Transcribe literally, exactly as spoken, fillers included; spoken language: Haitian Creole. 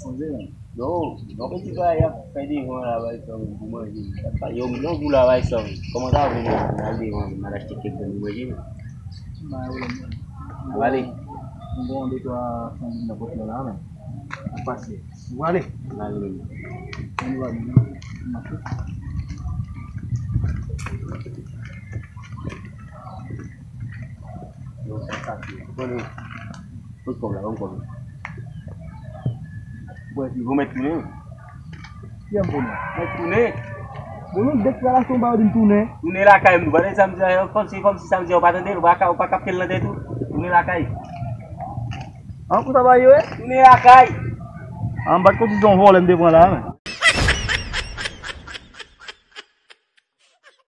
Sonje, men. Yo, yon peti bagay y ap fè devan la, bay sa, pou manje. Yo, yon gou la, bay sa. Kòman sa va, nou al devan, nou al achte kèk grenn pou manje, men. N ap ale. M gon de twa sandwich nan pòch mwen la, men. Ap pase. Nou ale. N ale. Ann va, nou mache. Yo, sa, sa, sa. Tout kòb la, ban m kòb la. Bon, epi, bon, mèt tounen. Kiyè m tounen? Mèt tounen. Bon, nou deklarasyon ba yo di m tounen. Tounen lakay m, nou pa tande sa m di a, kòmsi, kòmsi sa m di a, ou pa tande l, ou pa ka, ou pa kapte l nan tèt ou. Tounen lakay. An, pou sa ba yo, e? Tounen lakay. An, m pa t konn si se yon vòlè m te pran la, men.